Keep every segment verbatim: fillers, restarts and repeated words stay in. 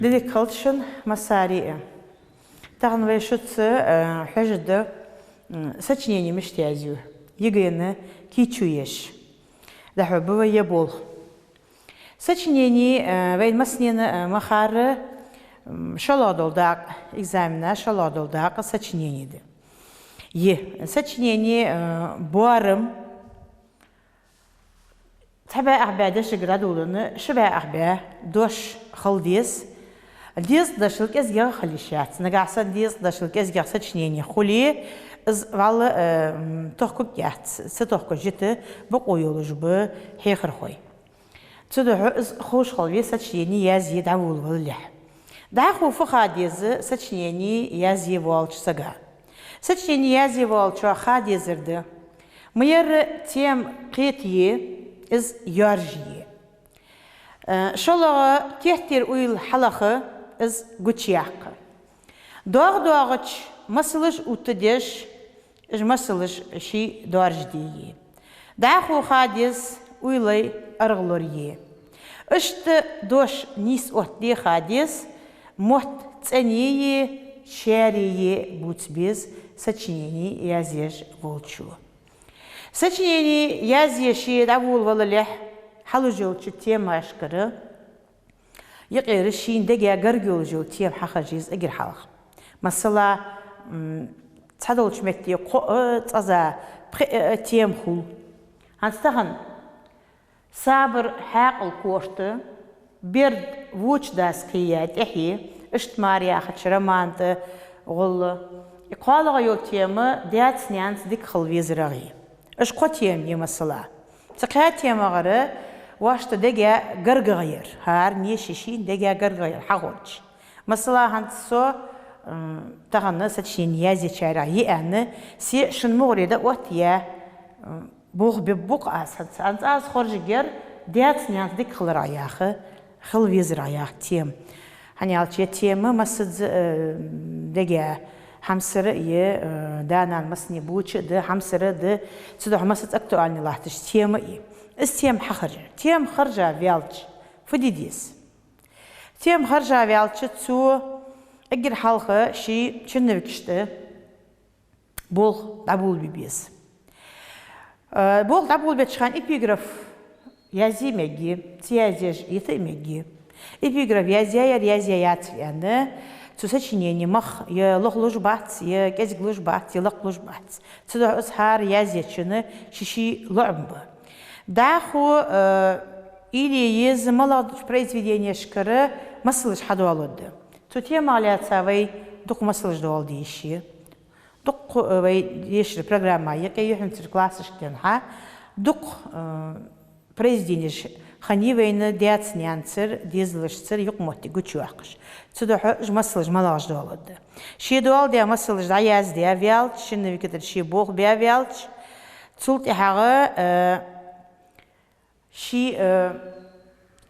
Ди дика хийла шун, массане а. Тахан вай шуца, э, хьожаргда, м, сочинени мишта язъю, ЕГЭ-на кийчо еш. ДӀахо ба вай ер болх. Сочинени, э, вайна массанена, э, ма харра, м, шоллагӀа дола дакъа, экзамена шоллагӀа дола дакъа сочинени да. Е, сочинени, э, боарам, цхьа бӀаь бӀаь дешагара дӀадоладенна, ши бӀаь бӀаь дош хила деза. Дезткъа дошал кӀезигагӀа хила йиш яц. Нагахьа санна дезткъа дошал кӀезигагӀа сочинени хуле, из вӀалла, э, м, тохкарг яц, ца тохкаш йита бокъо йолаш ба хьехархой. Цудухьа из ховш хила веза сочинени язъе дӀаволавалалехь. ДӀахо фу ха деза сочинени язъе воаллача сага? Сочинени язъе воаллачоа ха дезар да: ма ер тема кхетае, из йоаржае. Э, шоллагӀа керттера уйла хьалаха, из гучаяккха. ДоагӀа-доагӀача масалаш оттадеш, уж масалаш ший доаржадеи. ДӀахо ха деза уйлай аргӀа лорае. Иштта дош нийса оттаде ха деза, мотт цӀенеи шаьреи бувца беза сочинени язъеш волчо. Сочинени язъе ше дӀаволавалалехь, хьалуш йолча темашкара юкъера шийна дега гарга йолаш йола тема хьахержа еза эггара хьалха. Масала, м, цхьадолча метте кхоъ а, цкъаза пхиъ а тема хул. ХӀанз тахан сабар хьаькъал корта, берд воча дас кхеяь тӀехье, иштта мара яхача роман тӀа гӀолла. И кхоалагӀа йола тема даьца-наьнаца дика хила везарагӀа я. Уж кхо тема я, масала. Цу кхаь темагара вайна дега гаргагӀа яр, хӀара неша шийна дега гаргагӀа яр хьахоргда. Масала, хӀанз со, м, тахан сочинени язъечарех я аьнна, се шун мугӀаре дӀаоттаяь, м, болх бергба-кх аз хӀанз. ХӀанз аз хоржаргьяр даьца-наьнаца дика хиларагӀа яха, хила везарагӀа яха тема. ХӀана аьлча ер тема массаза, э, дега хьамсара я, э, да-нана массане боча а да, хьамсара а да, цудухьа массаза актуальни латташ тема я. Из тема хьахержар. Тема хержа ваьлча, фу де деза? Тема хержа ваьлча, цо эггара хьалха ший черновикаш тӀа болх дӀаболабе беза. Э, болх дӀаболабеча хана эпиграф язъе мегаргья, ца язъеш йита а мегаргья. Эпиграф язъяьяр, язъяь яцар аьнна, цу сочинене мах е лохлуш бац, е кӀезиглуш бац, е лакхлуш бац. Цудухьа из хӀара язъечун ший-ший лоӀам ба. ДӀахо, э, уйла е еза малагӀча произведенешкара масалаш хьадоаладу. Цу темах лаьца вай дукха масалаш доаладе йиш я. Дукха, э, вай дешара программа юкъе, юххьанцара классашка денз хьа, дукха, э, произведенеш хиннай вайна даьца-наьнацара, дезалашцара юкъамоттиг гучайоаккхаш. Цудухьа уж масалаш малагӀаш доаладу. Ше доаладаь масалаш дӀаяздаь ваьлча, черновика тӀара ше болх баь ваьлча, цул тӀехьагӀа, э, ше, э,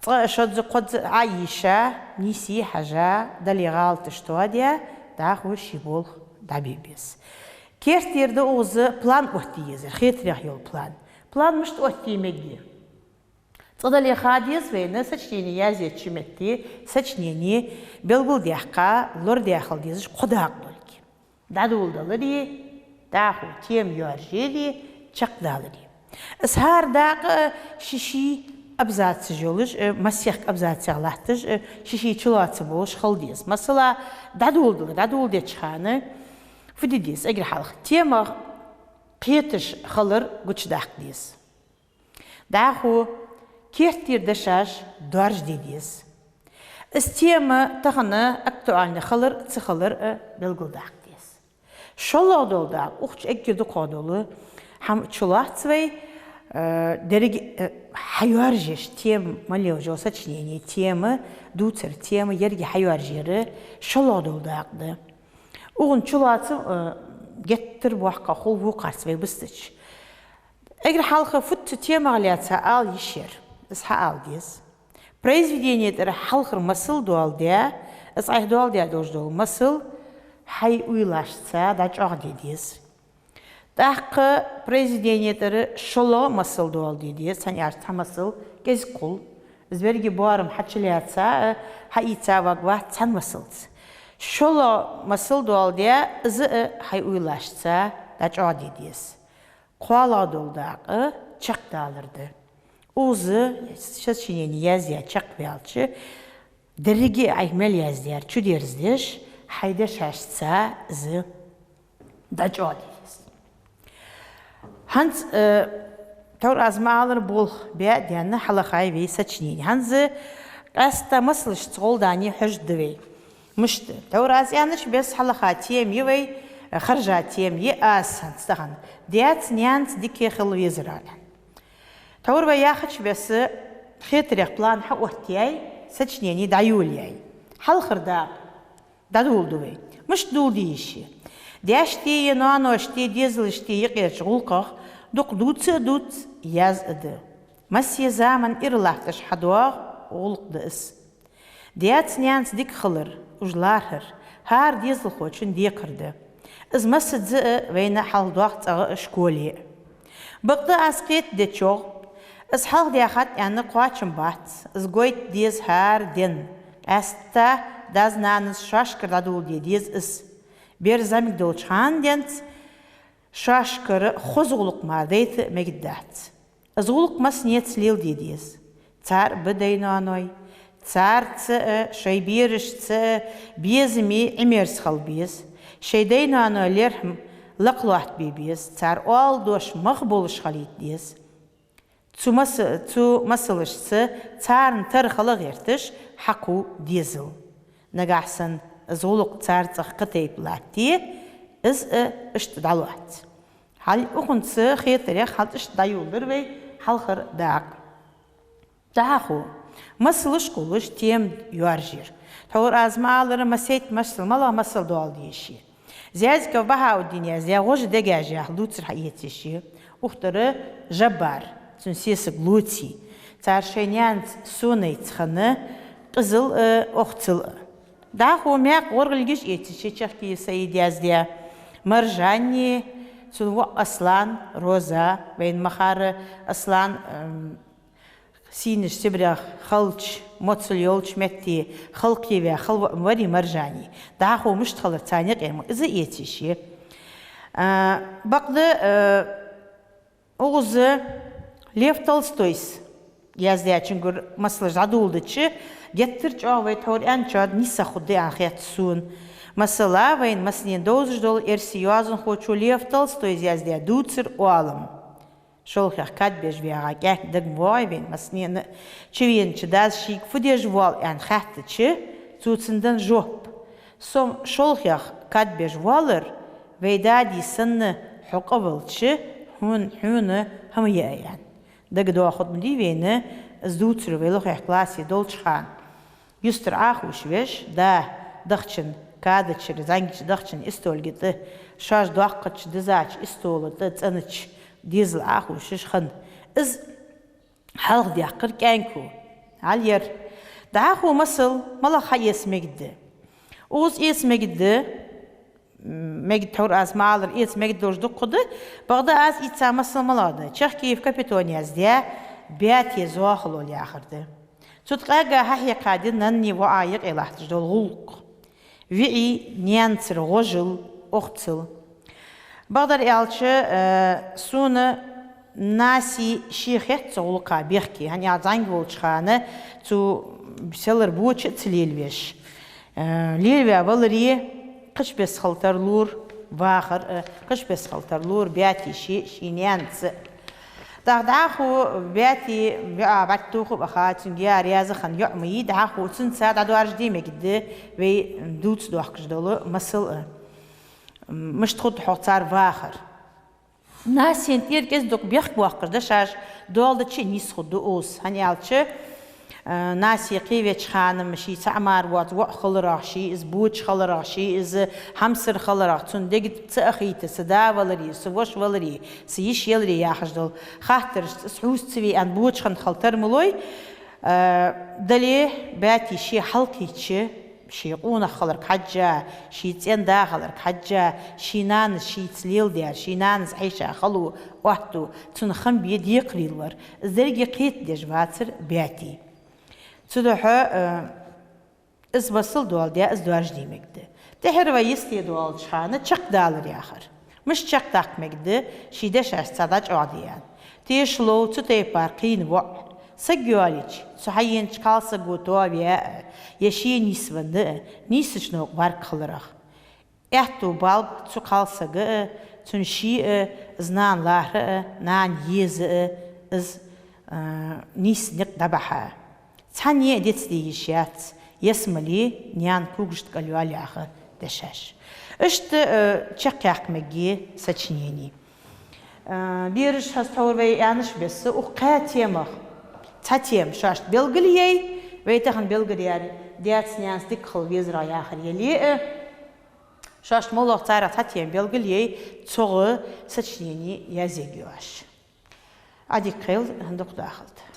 цкъа а, шозза, кхозза а Ӏо а йийша, нийсъе хьежа, дале гӀалаташ тоадаь, дӀахо ший болх дӀабе беза. Керттера да укхаза план оттае езар, хетарех йола план. План мишта оттае мегаргья? Цкъа дале ха деза вайна сочинени язъеча метте сочинене белгалдаьккха, лорадаь хила дезаш кхо дакъа долга. ДӀадоладалари, дӀахо тема йоаржари, чакхдалари. Из хӀара дакъа ший-ший абзацаш йолаш, э, массехк абзацех латташ, э, ший-ший чулоацам болаш хила деза. Масала, дӀадоладалар, дӀадоладеча хана фу де деза эггара хьалха? Темах кхеташ хилар гучадаккха деза. ДӀахо керттера дешаш доаржаде деза. Из тема тахан актуальни хилар, ца хилар а белгалдаккха деза. ШоллагӀа дола дакъа, укх чу эггара дукхагӀа дола хӀама чулоац вай, э, деррига, э, хьайоаржаеш, тема мел йолча сочинене, тема, дувцара тема еррига хьайоаржаяр шоллагӀа дола дакъа да. Укхун чулоацам, э, геттара боккха хул вокхарца вай бистача. Эггара хьалха фуд цу темах лаьца ала йиш яр? Из хьаала деза. Произведене тӀара хьалхара масал доаладаь, из Ӏайха доаладаь долаш дола масал хьай уйлашца дӀачӀоагӀде деза. ТӀаккха произведене тӀара шоллагӀа масал доаладе деза, цхьан аьлча цхьа масал кӀезига хул, Из беррига боарам хьачулаьца а, хьаийца варгвац цхьан масалца. ШоллагӀа масал доаладаь, из а хьай уйлашца дӀачӀоагӀде деза. КхоалагӀа дола дакъа чакхдалар да. Укхаза сочинени яздаь чакхваьлча, деррига а Ӏайха мел яздаьр чудерзадеш, хьай дешашца из дӀачӀоагӀде деза. ХӀанз, э, тхьовра аз ма аллара, болх бе а даьнна хьалхай вай сочинени. ХӀанз къаьстта масалашца гӀолла дӀахьожаргда вай. Мишта, тхьовра аз аьннача бесса, хьалха тема я вай, э, харжа тема я аз хӀанз тахан. Даьца-наьнаца дика хила везар аьнна. Тхьовра вай яхача бесса, хетарех план хьаоттаяьй, сочинени дӀайолаяьй. Хьалхара дакъа дӀадоладу вай. Мишта доладе йиш я? Даьшта а, ноаношта а, дезалашта а юкъерча гӀулакхах дукха дувца а дувц, язъяь а да. Массе заман иралатташ хьадоагӀа гӀулакх да из. Даьца-наьнаца дика хилар, уж лархӀар хӀара дезалхочун декхар да. Из массаза а вайна хьалхадоах цӀагӀа а, школе а. Бакъда аз кхетадечох, из хьалхадаьхад аьнна кхоачам бац, из гойта деза хӀара денна. Къаьстта даьца-наьнаца шоашкара дӀадоладе деза из. Бер зӀамига долча хана денз шоашкара хоза гӀулакх мара дайта а мегаргдац. Из гӀулакх массанеца леладе деза. Цар ба дай-ноаной, царца а, шоай берашца а безаме, Ӏимерза хила беза. Шоай дай-ноаной лерхӀам лакхлоаттабе беза. Цар оалаш дош мах болаш хилийта деза. Цу маса-, цу масалашца царна тара хила гӀерташ хьакхувл дезал. Нагахьа санна из гӀулакх цар цӀагӀа кхы тайпа латте, из а иштта дӀалоац. Хьал укхунца хетарех хьал иштта дӀайоладар вай хьалхара дакъа. ДӀахо масалаш кхоллаш тема йоаржаяр. Тхьовра аз ма аллара, массайтта масал, малагӀа масал доаладе йиш я? Зязиков Бахауддина яздаь «ГӀожа дегаш» яха дувцар хьаэца йиш я. Укх тӀара Жаббар, цун сесаг Лоци, цар шоай наьнаца сонайца хинна къизал а, охцал а. ДӀахо маькх гӀоргӀалгаш эца йиш я Чахкиев Саида яздаь «Маржани», цун воӀ Аслан, Роза, вайна ма харра, Аслан, ам, сийнаш Сибрех хилча, моцал йолча метте халкъе ваь хала воӀ ма варий Маржани. ДӀахо мишта хилар царна юкъе ма, из а эца йиш я. А, бакъда, а, укхаза Лев Толстойс яздаьчунгара масалаш дӀадоладича, геттара чӀоагӀа вай тхьовра аьнначоа нийсагӀа хургда аьнна хет сона. Масала, вайна массанена довзаш дола эрсий йоазонхочо Лев Толстойс яздаь дувцар «Оалам». Шолхех кад беш вагӀа кӀаьнк дага ма воагӀий вайна массанена а. Чувенача дас шийга фу деш воал аьнна хаьттача, цо цунна даьд жоп: «Со шолхех кад беш воалар, вай дади санна хьо къавелча, хьона, хьона хӀама яьй», аьнна. ДагадоагӀаргда ма дий вайна из дувцар вай лохе классе долча хана. Юстара Ӏохувшавеш, да дахчан када чура, зӀамигача дахчан истолга тӀа, шоаш доаккхача дизача истола тӀа цӀенача дезала Ӏохувшаш хинна. Из хьалхадаьккхар кӀаьнко. Хьал яр. ДӀахо масал малагӀа хьаэца мегаргда? Укхаза эца мегаргда, м, мегаргда, тхьовра аз ма аллара, эца мегаргдолаш дукха да, бакъда аз ийца масал малагӀа да? Чахкиев Капитона яздаь «Баьте зоахалол» яхар да. Цу тӀа къаьга хьахьекха да нанни воӀа юкъе латташ дола гӀулакх. ВиӀий, наьнацара гӀожал, охцал. Бакъдар аьлча, э, сона Наси ше хет цу гӀулакха бехке, хӀана аьлча зӀамига волча хана цо селлара боча а ца лелавеш. Э, лелаваь валаре, кхыча бесса хила тарлора вахар, э, кхыча бесса хила тарлора Баьти ше, ший наьнаца. ТӀаккха дӀахо Баьти йоӀа бӀаргтоха а баха, цунга яр яза хинна йоӀ ма йий, дӀахо цунца дӀадоаржаде мегаргда вай дувца доахкаш дола масал а. Мишта хургда хьогӀ цар вахар? Насина тӀера кӀезига-дукха бехк боаккхаш да шоаш, доаладича а нийса хургда укхаза. ХӀана аьлча, э, Наси кхевеча хана-м ший цаӀ мара воаца воӀ хиларах, ший из боча хиларах, ший из хьамсара хиларах, цунна дега ца ахийта са да валаре, са воша валаре, са йиша яларе яхаш дола хаттарашца из хьувза ца ве аьнна боча хинна хила тар ма лой, э, дале Баьти ше хьалкхийча, ший къонах хиларга хьежжа, ший цӀен-да хиларга хьежжа, ший нанас шийца леладаьр, ший нанас Ӏайша хало, аьттув, цунна хам бе декхарийла вар. Из деррига кхетадеш вацар Баьти. Цудухьа, э, из масал доаладе, из доаржаде мегад. ТӀехьара вай йисте доалача хана чакхдалар яхар. Мишта чакхдаккха мегад, ший дешаш цхьа дӀачӀоагӀде аьнна. Тешал лов цу тайпара кхийна воӀ. Саг йоалаеча, цу хьаеннача кхалсаго тоаваь а, е ше нийсвенна а, нийсача новкъа баргхиларах. Аьттув балга цу кхалсага а, цун ший а, из нана лархӀа а, нана еза а, из, а, нийса никъ дӀабахьа. Цхьанне а дицде йиш яц, ялсмале, наьна когашта кӀал йоал яха дешаш. Иштта, а, чакхъяккха мег ер сочинени. А, бераш, хӀанз тхьовра вай аьннача беса, укх кхаь темах цхьа тема шоашта белгалъяьй, вай тахан белгалъяьр даьца-наьнаца дика хила везар яхар яле а, шоашта моллагӀа царех цхьа тема белгалъяьй, цох сочинени язъергья оаш. Ӏадика хийла, дукха дахалда.